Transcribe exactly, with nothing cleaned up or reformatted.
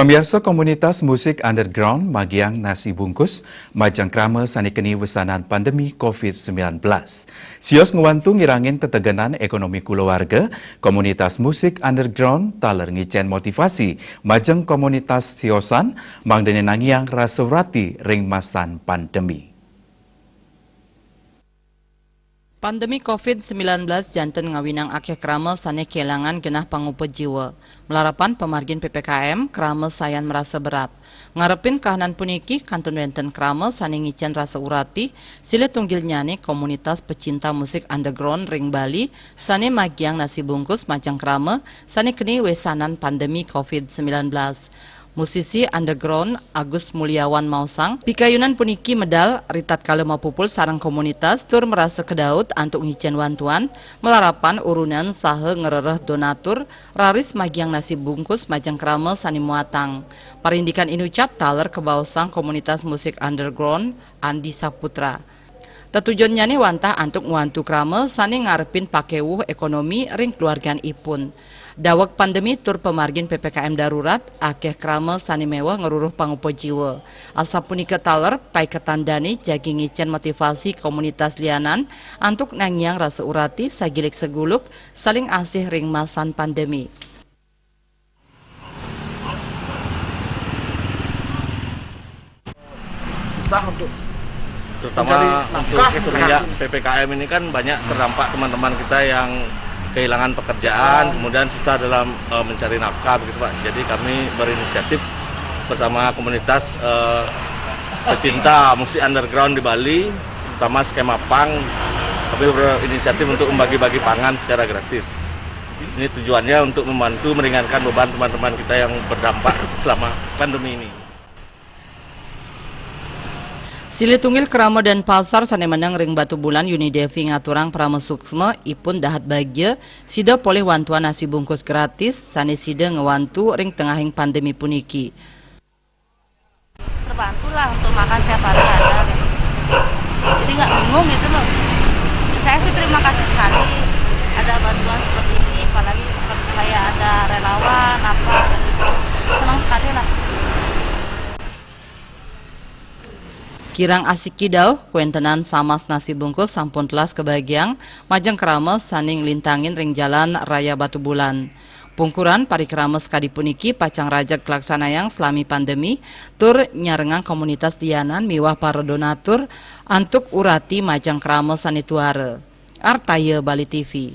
Pamiarsa, komunitas musik underground magiang nasi bungkus majeng krama sane keni wesanan pandemi covid sembilan belas. Sios ngwantu ngirangin tetegenan ekonomi kulawarga, komunitas musik underground taler ngicen motivasi majeng komunitas siosan mangdane nangiang rasa urati ring masan pandemi. Pandemi covid sembilan belas janten ngawinang akeh krama sane kelangan genah pangupa jiwa. Malarapan pamargin P P K M, krama sayan marasa berat. Ngarepin kahanan puniki, kantun wenten krama sane ngicen rasa urati, silih tunggilnyane komunitas pecinta musik underground ring Bali sane magiang nasi bungkus majeng krama sane keni wesanan pandemi covid sembilan belas. Musisi underground Agus Mulyawan maosang, pikayunan puniki medal ritatkala mapupul sareng komunitas tur marasa kedaut antuk ngicen wantuan, malarapan urunan saha ngrereh donatur, raris magiang nasi bungkus majeng krama sane muatang. Parindikan inucap taler kabaosang komunitas musik underground Andi Saputra. Tetujonnyane wantah antuk ngwantu krama sane ngarepin pakewuh ekonomi ring keluargan ipun. Daweg pandemi tur pamargin P P K M darurat, akeh krama sane meweh ngruruh pangupa jiwa. Asapunika taler, paiketan dane jagi ngicen motivasi komunitas lianan antuk nangiang rasa urati sagilik saguluk saling asih ring masan pandemi. Susah untuk terutama mencari untuk nafkah semenjak sekarang. P P K M ini kan banyak terdampak teman-teman kita yang kehilangan pekerjaan, kemudian susah dalam, eh, mencari nafkah begitu, Pak. Jadi kami berinisiatif bersama komunitas, eh, pecinta musik underground di Bali, terutama skema punk, kami berinisiatif untuk membagi-bagi pangan secara gratis. Ini tujuannya untuk membantu meringankan beban teman-teman kita yang berdampak selama pandemi ini. Silih tunggil krama Denpasar sane meneng ring Batubulan, Yuni Devi ngaturang parama suksma ipun dahat bagia sida polih wantuan nasi bungkus gratis sane sida ngwantu ring tengahing pandemi puniki. Terbantulah untuk makan setiap hari ada. Jadi nggak bingung gitu loh. Saya sih terima kasih sekali ada bantuan seperti ini, apalagi seperti kayak ada relawan apa gitu. Senang sekali lah. Kirang asiki dauh, kawentenan samas nasi bungkus sampun telas kabagiang majeng krama sane nglintangin ring Jalan Raya Batubulan. Pungkuran parikrama sakadi puniki pacang rajeg kalaksanayang salami pandemi tur nyarengang komunitas lianan miwah para donatur antuk urati majeng krama sane tuara. Artaya, Bali T V.